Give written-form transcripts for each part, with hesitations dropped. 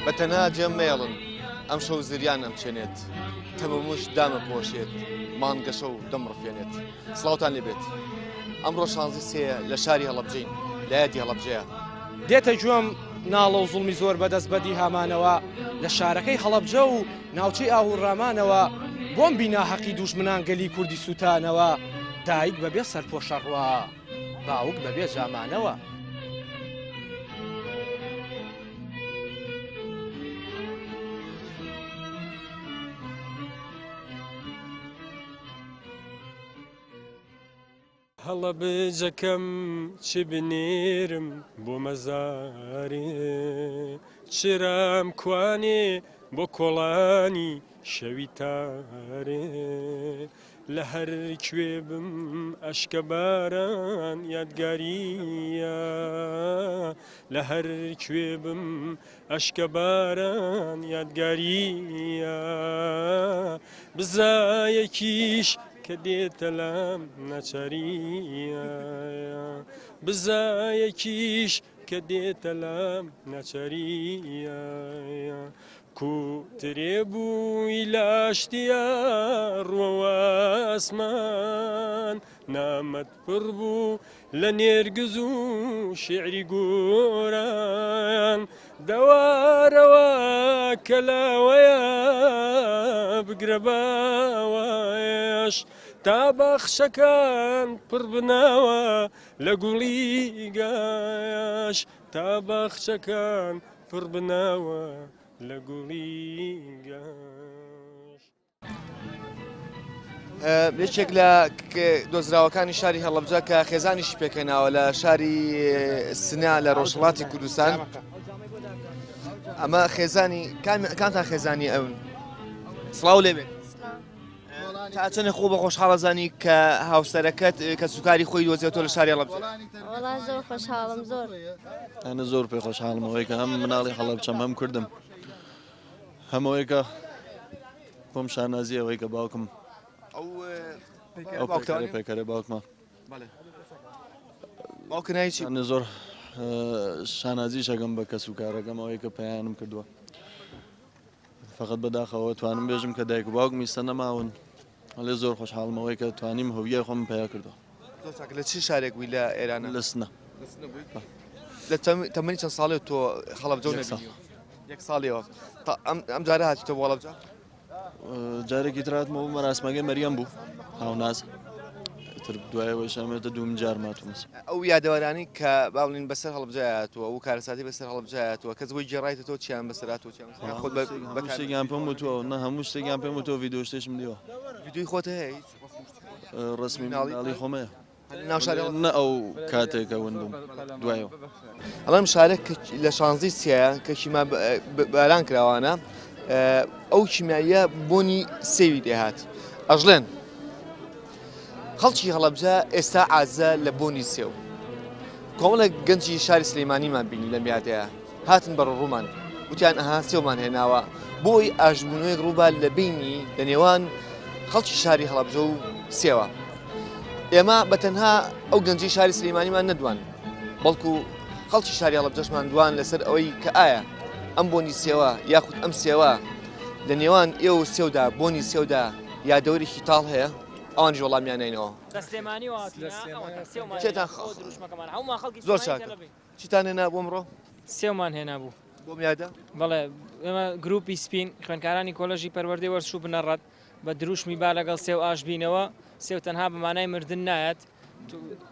بە تەنها جێم مەیەڵن ئەمشەو زریان ئەمچێنێت تەمەموش دامەپۆشێت مانگەشەو دەمڕفێنێت سڵاوتان لێبێت ئەمڕۆ شانزی سێیە لە شاری هەڵەبجەین لە یادی هەڵەبجەیە. دێتە گوێم ناڵە و زوڵمی زۆر بەدەست بەدی هامانەوە لە شارەکەی هەڵەبجە و ناوچەی ئاهوڕامانەوە بۆمبی ناهەقی دوژمنان گەلی کوردی سوتانەوە دایک بەبێ سەرپۆشە ڕوا باوک بەبێ جامانەوە. هەڵەبجەکەم چ بنێرم بۆ مەزارێ چرام کوانێ بۆ کۆڵانی شەوی تارێ لە هەر کوێ بم ئەشکە باران یادگاریە لە هەر کوێ بم ئەشکە باران یادگاریە بزایەکیش کە دێتە لام ناچاریە بزایەکیش کە دێتە لام ناچاریە کوترێ بووی لاشتیە ڕوەوە ئاسمان نامەت پڕ بوو لە نێرگز و شیعری گۆران دەوارەوە کەلاوەیە بگرە باوەش تا باخچەکان پڕ بناوە لە گوڵی گاش تا باخچەکان پڕ بناوە لە گوڵی گاش. یەکێک لە دۆزراوەکانی شاری هەڵەبجە کە خێزانیشی پێکهێناوە لە شاری سنە لە ڕۆژهەڵاتی کوردستان ئەمە خێزانی کامتان خێزانی ئەون سڵاو لێبێت تا چەندە خۆ بە خۆشحاڵە زانی کە هاوسەرەکەت کە سوکاری خۆی دۆزێتەوە لە شاری هەڵەبجە وەڵا زۆر خۆشحاڵم زۆر ئەنە زۆر پێ خۆشحاڵمەوەی کە هەم مناڵی هەڵەبچەم هەم کوردم هەمەوەی کە خۆم شانازی ئەوەی کە باوکم ئەو پەیکەرە باوکمە باوکە ناوی چی ئەنە زۆر شانازی شەگەم بە کەس و کارەکەم ئەوەی کە پەیانم کردووە فقط بەداخەوە توانم بێژم کە دایک و باوکم ئیستا نەماون ئەڵێ زۆر خۆشحاڵمەوەی کە توانیم هەویای خۆم پیا کردووە زۆر چاک لە چ شارێک بووی لە ئێران لە سنە لە تەمەنی چەند ساڵێ تۆ هەڵەبجە نەبینیوە یەک ساڵیەوە ئەم جارە هاتیتە بۆ هەڵەبجە جارێکی تر هاتمەوە مەراسمەکەی مەریەم بوو هاوناز تر دوایەوەش ئەمێتە دووم جار ماتومەس ئەو یادەوەرانی کە با بڵێین بەسەر هەڵەبجە هاتووە و کارەساتی بەسەر هەڵەبجە هاتووە کەس بۆی گێڕایتەوە چیان بەسەر هاتووە چیان بەسەر خۆت بە شتێکیان پێم وتووە نە هەموو شتێکیان پێم وتووە ڤیدیۆ شتێشم دیوە ڤیدیۆی خۆت هەیە هیچ ڕسمی مناڵی خۆمەیە ناو شاری نە ئەو کاتێکە ون بووم دوایەوە. ئەڵێم شارێک لە شانزی سیایە کە کیما باران کراوانە ئەو کیمیاییە بۆنی سێوی دێهات ئەژڵێن خەڵکی هەڵەبجە ئێستا عازە لە بۆنی سێو کۆمەڵێک گەنجی شاری سلەیمانیمان بینی لەم یادەیە هاتن بەڕ ڕوومان وتیان ئەها سێومان هێناوە بۆی ئاشبوونەوەیەک ڕووبا لە بینی لە نێوان خەڵکی شاری هەڵەبجە و سێوە ئێمە بە تەنها ئەو گەنجی شاری سلەیمانیمان نەدوان بەڵکو خەڵکی شاری هەڵەبجەشمان دوان لەسەر ئەوەی کە ئایا ئەم بۆنی سێوە یاخود ئەم سێوە لە نێوان ئێوە سێودا بۆنی سێودا یادەوەرێکی تاڵ هەیە ئەوانیش وەڵامیان نینەوە زۆر چاکە چیتان هێنا بۆ ئەمڕۆ؟ سێومان هێنابوو. بۆم یادە؟ بەڵێ ئێمە گروپی سپین خوێندکارانی کۆلێژی پەروەردەی وەرزش و بنەڕەت بە دروشمی با لەگەڵ سێو ئاش بینەوە سێو تەنها بە مانای مردن نایەت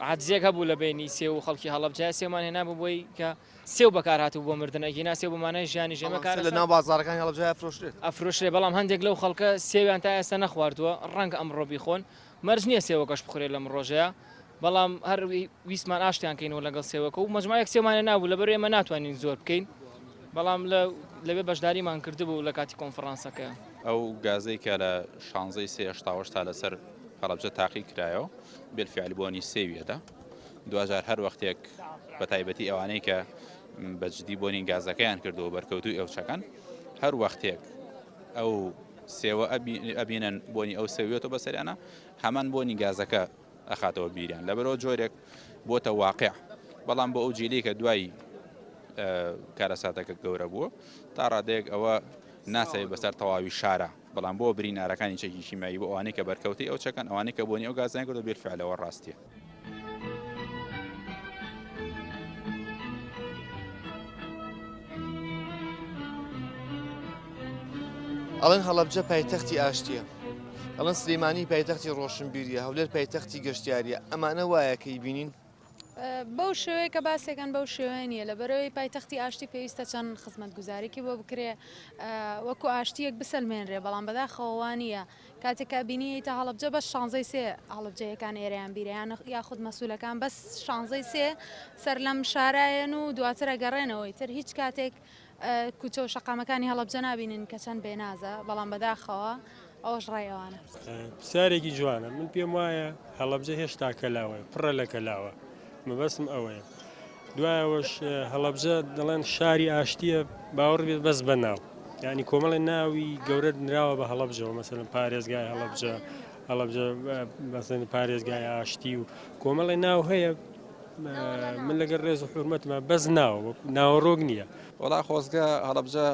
عەجزێک هەبوو لە بینی سێو و خەڵکی هەڵەبجە سێومان هێنابوو بۆی کە سێو بەکارهاتوو بۆ مردن ئەگینا سێو بە مانای ژیانی ژێمە کار لە ناو بازاڕەکانی هەڵەبجە ئەفرۆشرێت ئەفرۆشرێ بەڵام هەندێک لەو خەڵکە سێویان تا ئێستا نەخواردووە ڕەنگە ئەمڕۆ بیخۆن مەرج نییە سێوەکەش بخورێت لەم ڕۆژەیە بەڵام هەر ویستمان ئاشتیان کەینەوە لەگەڵ سێوەکە و مەجموعەیەک سێومان نابوو لەبەر ئێمە ناتوانین زۆر بکەین بەڵام لەوێ بەشداریمان کردبوو لە کاتی کۆنفرانسەکە. ئەو گازەی کە لە شانزەی سێ هەشتاوەش تا لەسەر هەڵەبجە تاقی کرایەوە بالفعل بۆنی سێوی ئەدا دواجار هەر وەختێک بە تایبەتی ئەوانەی کە بە جدی بۆنی گازەکەیان کردووە بەرکەوتوی ئەو چەکەن هەر وەختێک ئەو سێوە ئەبینن بۆنی ئەو سێوێتەوە بەسەریانە هەمان بۆنی گازەکە ئەخاتەوە بیریان لەبەرەوە جۆرێک بۆتە واقع بەڵام بۆ ئەو جیلی کە دوای کارەساتەکە گەورە بووە تا ڕادەیەک ئەوە ناسەوێت بەسەر تەواوی شارە بەڵام بۆ برینارەکانی چەکی کیمیایی بۆ ئەوانەی کە بەرکەوتەی ئەو چەکەن ئەوانەی کە بۆنی ئەو گازیان کردو بالفعل ئەوە ڕاستیە. ئەڵێن هەڵەبجە پایتەختی ئاشتیە ئەڵێن سلێمانی پایتەختی ڕۆشنبیریە هەولێر پایتەختی گەشتیاریە ئەمانە وایە کە ئیبینین؟ بەو شێوەیە کە باسێکەن بەو شێوەیە نییە لەبەرەوەی پایتەختی ئاشتی پێویستە چەند خزمەتگوزارێکی بۆ بکرێ وەکو ئاشتیەک بسەلمێنرێ بەڵام بەداخەوە وانە کاتێک کە بینی تا هەڵبجە بەس شانزەی سێ هەڵبجەیەکان ئێرەیان بیرەیان یاخود مەسولەکان بەس شانزەی سێ سەر لەم شارایەن و دواترە گەڕێنەوەی تر هیچ کاتێک کوچە و شەقامەکانی هەڵەبجە نابینن کە چەند بێنازە، بەڵام بەداخەوە ئەوەش ڕای ئەوانە. پرسیارێکی جوانە من پێم وایە هەڵەبجە هێشتا کەلاوەیە پڕە لە کەلاوە مەبەستم ئەوەیە دوایەوەش هەڵەبجە دەڵێن شاری ئاشتیە باوەڕ بێت بەس بە ناو یعنی کۆمەڵی ناوی گەورە نراوە بە هەڵەبجەوە مەسەلەن پارێزگای هەڵەبجە هەڵەبجە مەسەلەن پارێزگای ئاشتی و کۆمەڵی ناو هەیە من لەگەر ڕێز و حورمەتمە بەس ناو ناوەڕۆک نییە. وەڵا خۆزگە هەڵەبجە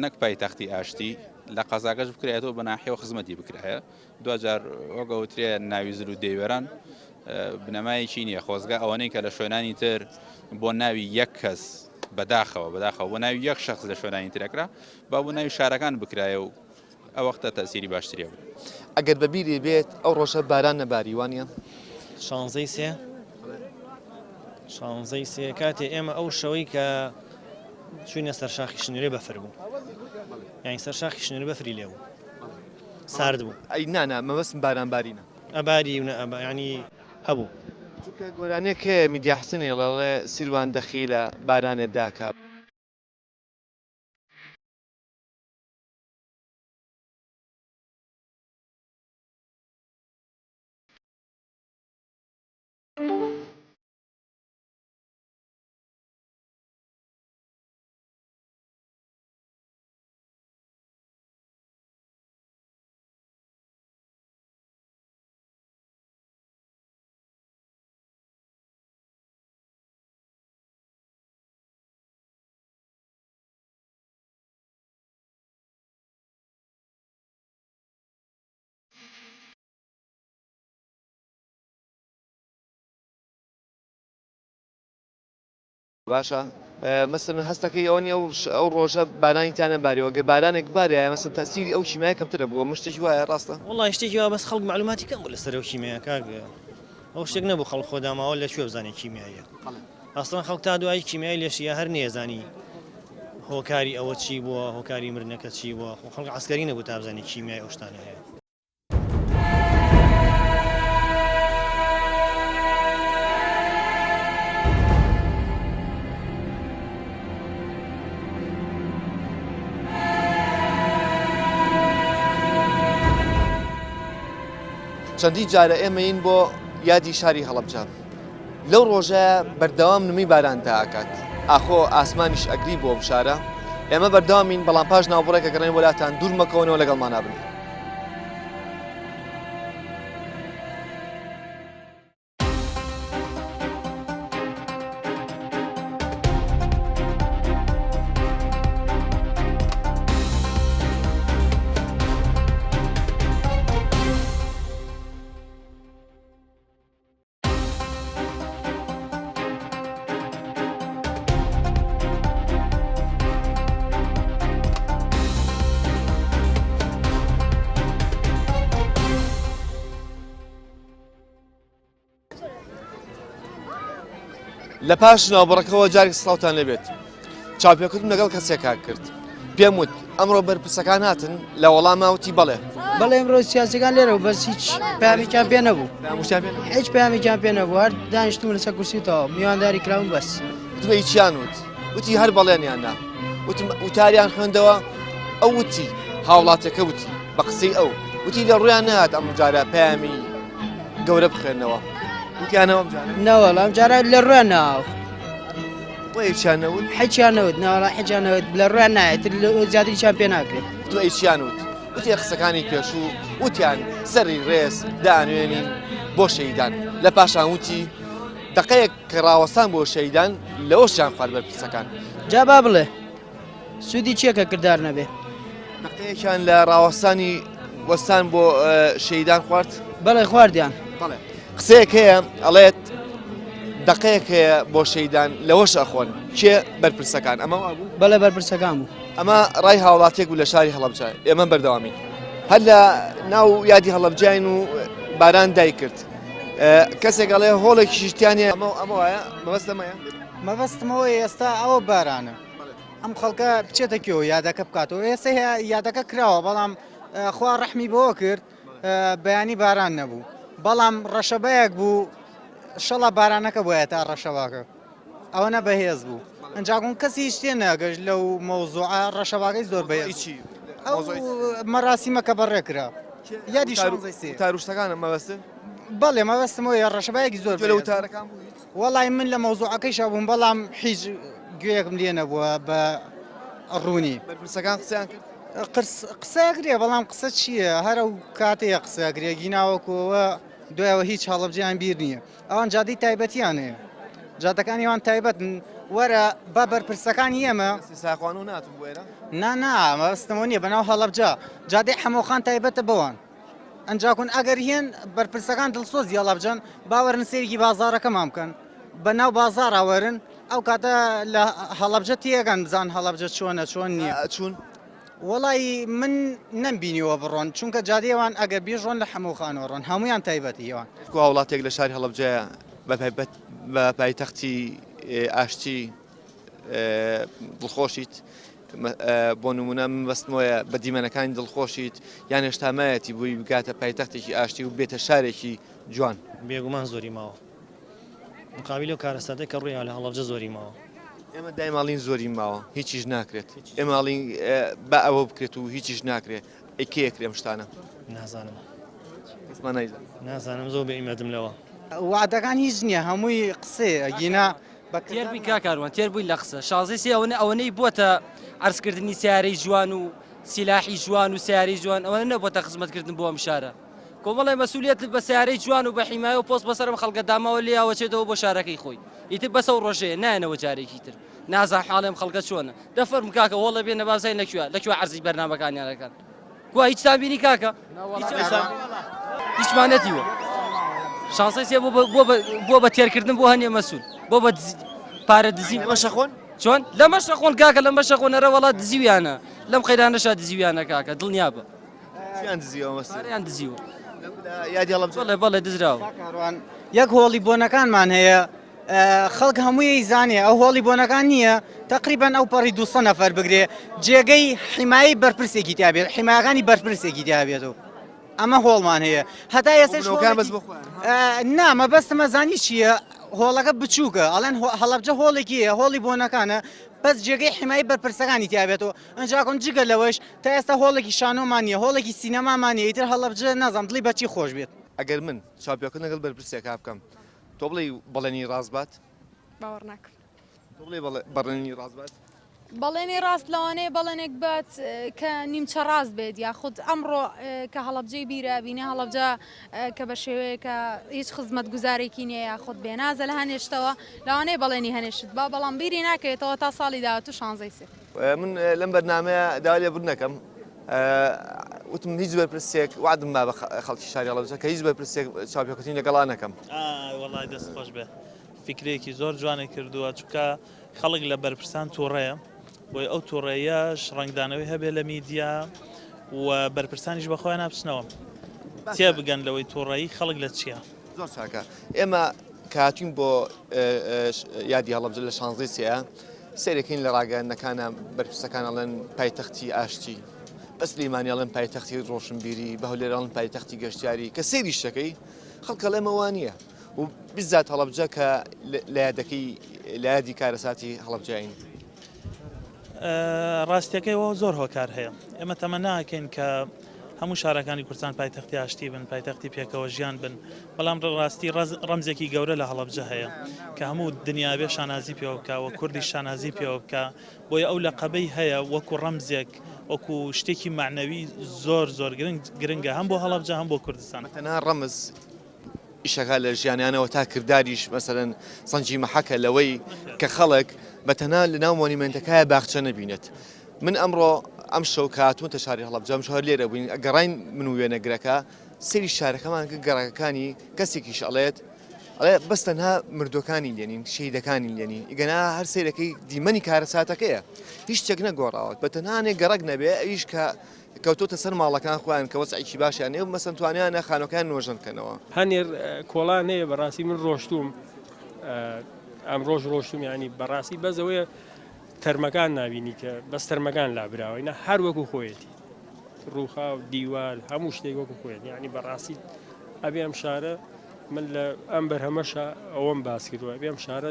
نەک پایتەختی ئاشتی لە قەزاکەش بکرایەتەوە بە ناحیەوە خزمەتی بکرایە دواجار وەک ئەوترێ ناوی زل و دێوێران بنەمایەکی نییە خۆزگە ئەوەنەی کە لە شوێنانی تر بۆ ناوی یەک کەس بەداخەوە بەداخەوە بۆ ناوی یەک شخص لە شوێنانی ترەکرا با بۆ ناوی شارەکان بکرایە و ئەوەختە تەئسیری باشتری هەبوو. ئەگەر بە بیری بێت ئەو ڕۆژە باران نەباری وانیە؟ شانزەی سێ شانزەی سێ کاتێ ئێمە ئەو شەوەی کە چوینە سەر شاخی شنرێ بەفر بوو یانی سەر شاخی شنرێ بەفری لێ بوو سارد بوو. ئەی نانا مەبەستم باران بارینە. ئەباری و نە ئەبا یانی هەبوو. چونکە گۆرانیەک هەیە میدیا حسێن ئەڵێ سیروان دەخیلە بارانێ داکا. باشە مەسەلەن هەستەکەی ئەوە نیە ئەو ڕۆژە بارانی تا نەباریەوە گەر بارانێک بارایە مەسەلەن تەسیری ئەو کیمیایە کەمترە بووە من شتێکی وایە ڕاستە؟ وەڵای شتێکی وا بەس خەڵک مەعلوماتی کەم بوو لەسەر ئەو کیمیایە کاک ئەو شتێک نەبوو خەڵک خۆ داماوە لە کوێ بزانێ کیمیاییە ئەسڵەن خەڵک تا دوایی کیمیای لێشیە هەر نەیەزانی هۆکاری ئەوە چی بووە هۆکاری مردنەکە چی بووە خۆ خەڵک عەسکەری نەبوو تا بزانێ کیمیای ئەو شتانە هەیە. چەندین جارە ئێمەین بۆ یادی شاری هەڵەبجە. لەو ڕۆژە بەردەوام نمی باران تا ئەکات ئاخۆ ئاسمانیش ئەگری بۆ ئەم شارە ئێمە بەردەوامین بەڵام پاش ناوبڕێک ئەگەڕێن وەلاتان دوور مەکەونەوە لەگەڵمانا بن. لە پاش ناوبڕەکەوە جارێک سڵاوتان لێبێت چاوپێکردم لەگەڵ کەسێکا کرد پێم وت ئەمڕۆ بەرپرسەکان هاتن لە وەڵاما وتی بەڵێ. بەڵێ ئەمڕۆ سیاسیەکان لێرە بوو بەس هیچ پەیامێکیان پێ نەبوو هیچ پەیامێکیان پێ نەبوو هەر دانیشتم لەسەر کورسی تەواو میوانداری کراون بەس. وتم ئەی چیان وت؟ وتی هەر بەڵێنیان دا. وتم وتاریان خوێندەوە؟ ئەو وتی هاوڵاتیەکە وتی بە قسەی ئەو وتی لە ڕوویان نەهات ئەم جارە پەیامی گەورە بخوێنەوە. وتیانەوە ئەم جارە؟ نەوەڵا ئەم جارە لە ڕوویان نەهاو. بۆ هیچیان نەوت؟ هیچیان نەوت نەوەڵا هیچیان نەوت لە ڕویان نایەت زیاتر هیچیان پێ ناکرێت. وتم ئەی چیان وت؟ وتی قسەکانی پێشوو وتیان سەری ڕێز دانوێنین بۆ شەهیدان لە پاشان وتی. دەقەیەک کە ڕاوەستان بۆ شەهیدان لەوەشیان خوارد بەرپرسەکان. جا با بڵێ سوودی چییە کە کردار نەبێ؟ دەقەیەکیان لە ڕاوەستانی وەستان بۆ شەهیدان خوارد؟ بەڵێ خواردیان. بەڵێ قسەیەک هەیە ئەڵێت دەقەیەک هەیە بۆ شەیدان لەوەش ئەخۆن کێ بەرپرسەکان ئەمە وابوو؟ بەڵێ بەرپرسەکان بوو. ئەمە ڕای هاوڵاتیەک بوو لە شاری هەڵەبجە ئێمە بەردەوامین هەر لە ناو یادی هەڵەبجاین و باران دای کرد کەسێک ئەڵێ هۆڵێکی شتیان هەیە ئەمە ئەمە وایە مەبەست ئەمەیە مەبەستمەوە ئێستا ئەوە بارانە ئەم خەڵکە بچێتە کوێ یادەکە بکاتەوە ئێستا یادەکە کراوە بەڵام خوا ڕەحمی بەوە کرد بەیانی باران نەبوو بەڵام ڕەشەبایەک بوو شەڵا بارانەکە بۆیە تا ڕەشەباکە ئەوەنە بەهێز بوو ئەنجاگون کەسی هیچ تێ ناگەشت لەو مەوزوعە ڕەشەباکەی زۆر بەهێز چی ئەو مەراسیمە کە بەڕێ کرا یادی شانزەی سێ تاروشتەکانە مەبەستە بەڵێ مەبەستمەوەیە ڕەشەبایەکی زۆر لە بەهێز بوو. وتارەکان بوو هیچ؟ وەڵای من لە مەوزوعەکەیشا بووم بەڵام هیچ گوێیەکم لێ نەبووە بە ڕوونی. بەرپرسەکان قسەیان کرد؟ قرس قسە ئەکرێ بەڵام قسە چییە هەر ئەو کاتەیە قسە ئەکرێ گیناوەکەوە دوایەوە هیچ هەڵەبجەیان بیر نییە ئەوان جادەی تایبەتیان هەیە جادەکانی ئەوان تایبەتن وەرە با بەرپرسەکانی ئێمە ساخوان و ناتون بۆ ئێرە نا نا مەبەستمەوە نییە بەناو هەڵەبجە جادەی حەمۆخان تایبەتە بەوان ئەنجاکون ئەگەر هێن بەرپرسەکان دڵسۆزی هەڵەبجەن با وەرن سەیرێکی بازاڕەکەمان بکەن بە ناو بازاڕا وەرن ئەو کاتە لە هەڵەبجە تێگەن بزان هەڵەبجە چۆنە چۆن نییە چوون وەڵی من نەمبینیوە بڕۆن چونکە جادەیەوان ئەگەر بیژڕۆن لە حەمەخانەوە ڕۆن هەمویان تایبەتی ئەوان کو هاوڵاتێک لە شاری هەڵەبجەیە بە پایبەت بە پایتەختی ئاشتی دڵخۆشیت بۆ نمونە من بەستمەوەیە بە دیمەنەکانی دڵخۆشیت یان هێشتا مایەتی بووی بگاتە پایتەختێکی ئاشتی و بێتە شارێکی جوان؟ بێگومان زۆری ماوە مقابل ئەو کارەساتەی کە ڕوویاوە لە هەڵەبجە زۆری ماوە. ئێمە دایم ئەڵین زۆری ماوە هیچیش ناکرێت ئێمە ئەڵین با ئەوە بکرێت و هیچیش ناکرێت ئەی کێ ئەکرێ ئەم شتانە؟ نازانم کەسمان نایزانێت. نازانم زۆر بێ ئیمەدم لەوە. وەعدەکان هیچ نییە هەمووی قسەیە ئەگینا بە تێر بووین کاک کاروان تێر بووین لە قسە شازدەی سێ ئەوەنە ئەوەنەی بووەتە عەرزکردنی سیارەی جوان و سیلاحی جوان و سیارەی جوان ئەوەنە نەبووەتە خزمەتکردن بۆ ئەم شارە کۆمەڵی مەسولیت بە سیارەی جوان و بە حیمایە و پۆست بەسەر ئەم خەڵکە داماوە لێیاوەچێتەوە بۆ شارەکەی خۆی ئیتر بەسە و ڕۆژەیە نایەنەوە جارێکی تر نازان حاڵی ئەم خەڵکە چۆنە دەفەرموو کاکە هۆڵە بێنە بابزانین لە کوێ لە کوێ عەرزی بەرنامەکانیان ئەکەن کوا هیچتان بینی کاکە هیچمان نەدیوە شانسەی سێ بۆ بە تێرکردن بۆ هەنێ مەسول بۆ بە پارە دزی لەمە شەخۆن چۆن لەمە شەخۆن کاکە لەمە شەخۆن ئەرە وەڵا دزیویانە لەم قەیرانەشا دزیویانە کاکە دڵنیا بە چیان دزیوە مەسول پارەیان دزیوە یادی هەڵەبجە بەڵێ بەڵێ دزراوە کاروان یەک هۆڵی بۆنەکانمان هەیە خەڵک هەمووی زانێ ئەو هۆڵی بۆنەکان نییە تقریبان ئەو پەڕی 200 نەفەر بگرێ جێگەی حیمایی بەرپرسێکی تیابێت حیماکانی بەرپرسێکی تیابێت و ئەمە هۆڵمان هەیە هەتا ئێستا بەس بۆ نا مەبەستمە زانی چییە هۆڵەکە بچووکە ئەڵێن هەڵەبجە هۆڵێکی هەیە هۆڵی بۆنەکانە بەس جێگەی حیمایی بەرپرسەکانی تیابێتەوە ئەنجاکۆن جگە لەوەش تا ئێستا هۆڵێکی شانۆمان نییە هۆڵێکی سینەمامان نییە ئیتر هەڵەبجە نازانم دڵی بەچی خۆش بێت. ئەگەر من چاوپێکەوتن لەگەڵ بەرپرسێکا بکەم تۆ بڵێی بەڵێنی ڕاست بات؟ باوەڕ ناکەم. تۆ بڵێی بەڵێنی ڕاست بات؟ بەڵێنی ڕاست لەوانەیە بەڵێنێک بات کە نیمچە ڕاست بێت یاخود ئەمڕۆ کە هەڵەبجەی بیرە بینێ هەڵەبجە کە بە شێوەیەکە هیچ خزمەت گوزارێکی نییە یاخود بێنازە لە هەنێشتەوە لەوانەیە بەڵێنی هەنێشت با بەڵام بیری ناکەوێتەوە تا ساڵی داهاتوو شانزەی سێ. من لەم بەرنامەیە داوای لێبوردن ئەکەم وتم هیچ بەرپرسێک وعدم ما بە خەڵکی شاری هەڵەبجە کە هیچ بەرپرسێک چاوپێکەوتنی لەگەڵا نەکەم. ئای وەڵای دەست خۆش بێ فیکرەیەکی زۆر جوانی کردووە چونکە خەڵک لە بەرپرسان توڕەیە بۆیە ئەو توڕەیەش ڕەنگدانەوەی هەبێ لە میدیا و بەرپرسانیش بە خۆیان نابچنەوە تێبگەن لەوەی توڕەیی خەڵک لە چییە. زۆر چاکە ئێمە کە هاتوین بۆ یادی هەڵەبجە لە شانزەی سێ سەیرەکەین لە ڕاگەیاندنەکانا بەرپرسەکان ئەڵێن پایتەختی ئاشتی، بە سلیمانی ئەڵێن پایتەختی ڕۆشنبیری، بە هەولێر ئەڵێن پایتەختی گەشتیاری، کە سەیریش دەکەی خەڵک ئەڵێ ئەمە وا نییە و بیزات هەڵەبجە کە لە یادەکەی لە یادی کارەساتی هەڵەبجەین. ڕاستیەکەی وا زۆر هۆکار هەیە ئێمە تەمەنا ئەکەین کە هەموو شارەکانی کوردستان پایتەختی ئاشتی بن پایتەختی پێکەوە ژیان بن بەڵام ڕاستی ڕەمزێکی گەورە لە هەڵەبجە هەیە کە هەموو دنیا بێ شانازی پێوە بکا و کوردیش شانازی پێوە بکا بۆیە ئەو لەقەبەی هەیە وەکو ڕەمزێک وەکو شتێکی مەعنەوی زۆر زۆر گرنگ گرنگە هەم بۆ هەڵەبجە هەم بۆ کوردستان. بە تەنها ڕەمز. ئیشەکە لە ژیانیانەوە تا کرداریش مەسەلەن سەنگی مەحەکە لەوەی کە خەڵک بە تەنها لە ناو مۆنیمێنتەکایە باخچە نەبینێت. من ئەمڕۆ ئەمشەو کە هاتوونەتە شاری هەڵەبجە ئەمشەو هەر لێرە بووین گەڕاین من و وێنەگرەکە سەیری شارەکەمان کرد گەڕەکەکانی کەسێکیش ئەڵێت ئەڵێ بەس تەنها مردوەکانی لێنین شەیدەکانی لێنین ئیگەنا هەر سەیرەکەی دیمەنی کارەساتەکەیە هیچ شتێک نەگۆڕاوە بە تەنها گەڕەک نەبێ ئەویش کە کەوتۆتە سەر ماڵەکان خۆیان کە وەزعێکی باشیان نیە مەسەن توانیانە خانوەکەیان نۆژەن کەنەوە. هەنێ کۆڵان هەیە بەڕاستی من ڕۆشتوم ئەمڕۆش ڕۆشتوم ینی بەڕاستی بەس ئەوەیە تەرمەکان نبینی کە بەس تەرمەکان لابراوە نا هەر وەکو خۆیەتی ڕووخا و دیوار هەموو شتێک وەکو خۆیەتی یعنی بەڕاستی ئەبێ ئەم شارە من لە ئەم بەرهەمەشە ئەوەم باس کردووە ئەبێ ئەم شارە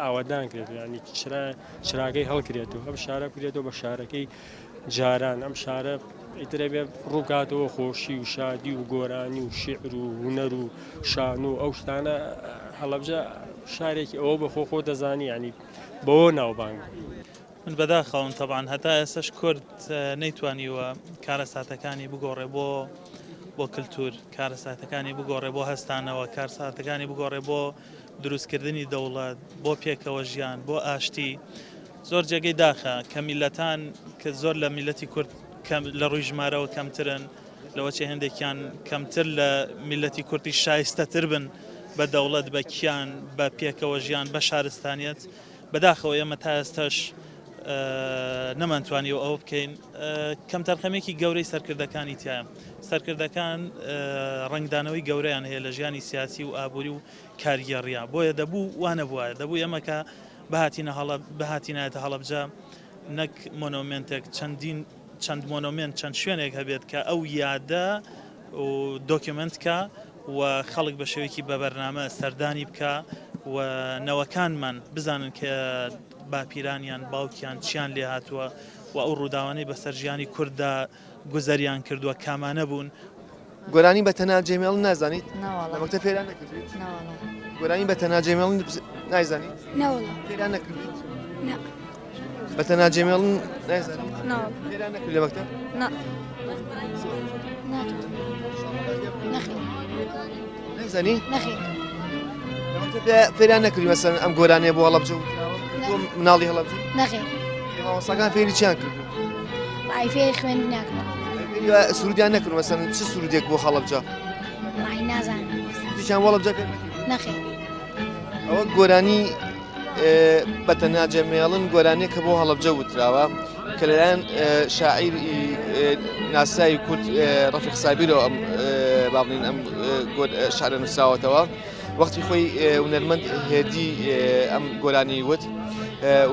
ئاوادان کرێت ینی چرا چراگەی هەڵکرێت و ئەم شارە بکرێتەوە بە شارەکەی جاران ئەم شارە ئیتر ئەبێ ڕووکاتەوە خۆشی و شادی و گۆرانی و شیعر و هونەر و شان و ئەو شتانە هەڵەبجە شارێکی ئەوە بە خۆ خۆ دەزانی ینی بەوە ناوبانگ. من بەداخەوەم تەبعەن هەتا ئێستەش کورد نەیتوانیوە کارەساتەکانی بگۆڕێ بۆ بۆ کلتور کارەساتەکانی بگۆڕێ بۆ هەستانەوە کارساتەکانی بگۆڕێ بۆ دروستکردنی دەوڵەت بۆ پێکەوە ژیان بۆ ئاشتی زۆر جێگەی داخە کە میلەتان کە زۆر لە میلەتی کورد لە ڕووی ژمارەوە کەمترن لەوەچێ هەندێکیان کەمتر لە میلەتی کوردی شایستەتر بن بە دەوڵەت بە کیان بە پێکەوە ژیان بە شارستانیت بەداخەوە ئێمە تا ئێستاش نەمانتوانیوە ئەوە بکەین. کەمتەرخەمییەکی گەورەی سەرکردەکانی تیایە. سەرکردەکان ڕەنگدانەوەی گەورەیان هەیە لە ژیانی سیاسی و ئابووری و کارگێڕییە. بۆیە دەبوو وا نەبوایە. دەبوو ئێمە کە بهاتینە هەڵە بهاتینایەتە هەڵەبجە نەک مۆنۆمێنتێک چەندین چەند مۆنۆمێنت چەند شوێنێک هەبێت کە ئەو یادە و دۆکیۆمێنت کا و خەڵک بە شێوەیەکی بە بەرنامە سەردانی بکا و نەوەکانمان بزانن کە باپیرانیان باوکیان چیان لێ هاتووە و ئەو ڕووداوانەی بەسەر ژیانی کورددا گوزەریان کردووە کامانە بوون. گۆرانی بە تەنها جێمێڵن نازانیت؟ نەوەڵا. لە مەکتەب فێران نەکردویت؟ نەوەڵا. گۆرانی بە تەنها جێمێڵن نایزانیت؟ نەوەڵا. فێران نەکردویت؟ نا. بە تەنها جێمێڵن نایزانیت؟ نەوەڵا. فێران نەکردوی لە مەکتەب؟ نا. نەخێر. نایزانی؟ نەخێر. لە مەکتەب فێران نەکردوی مەسەلەن ئەم گۆرانیە بۆ هەڵەبجە وتراوە؟ تۆ مناڵی هەڵەبجەی؟ نەخێر. مامۆستاکان فێری چیان کردوون؟ وای فێری خوێندنیان کردوون. سرودیان نەکردوون مەسەلەن چ سرودێک بۆ هەڵەبجە؟ وای نازانم. سرودێکیان بۆ هەڵەبجە فێر نەکردوون؟ نەخێر. ئەوە گۆرانی بە تەنها جەمێڵن گۆرانییە کە بۆ هەڵەبجە وتراوە کە لەلایەن شاعیر ناسراوی کورد ڕەفیق سابیرەوە ئەم با بڵێین ئەم شعرە نووسراوەتەوە. وەختی خۆی هونەرمەند هێدی ئەم گۆرانی وت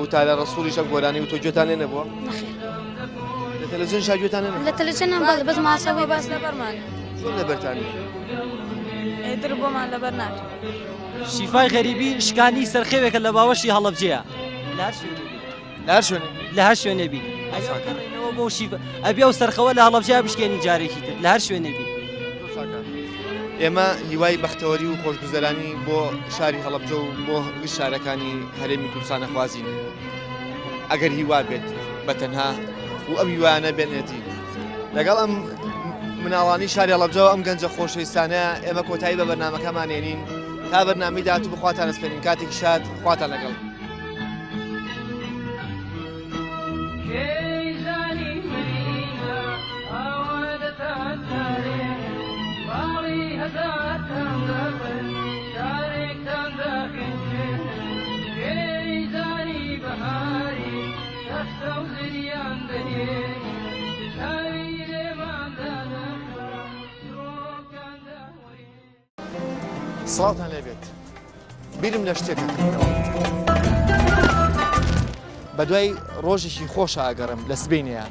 و تارا ڕەسوڵیش ئەم گۆرانی و تۆ گوێتان لێ نەبووە؟ نەخێر. لە تەلەڤیزیۆن شا گوێتان لێ نەبووە؟ لە تەلەڤیزیۆن بەڵێ بەس ماسەوەی باس لەبەرمان. زۆر لەبەرتان نییە. ئیتر بۆمان لەبەر ناکرێ. شیفای غەریبی شکانی سەرخەوێکە لە باوەشی هەڵەبجەیە. لە هەر شوێنێ بی. لە هەر شوێنێ بی. لە هەر شوێنێ بی. ئەبێ ئەو گەڕێنەوە بۆ شیف ئەبێ ئەو سەرخەوە لە هەڵەبجەیا بشکێنی جارێکی تر لە هەر شوێنێ بی. زۆر چاکە. ئێمە هیوای بەختەوەری و خۆشگوزەرانی بۆ شاری هەڵەبجە و بۆ گشت شارەکانی هەرێمی کوردستان ئەخوازین. ئەگەر هیوا بێت بە تەنها و ئەم هیوایانە بێنێتی. لەگەڵ ئەم مناڵانی شاری هەڵەبجەوە ئەم گەنجە خۆشەویستانە ئێمە کۆتایی بە بەرنامەکەمان ێنین تا بەرنامەی داهاتوو بەخواتان ئەسپێرین کاتێکی شاد خواتان لەگەڵ. سڵاوتان لێبێت بیرم لە شتێکە کردەوە بە دوای ڕۆژێکی خۆشە ئەگەڕم لە سبینەیە.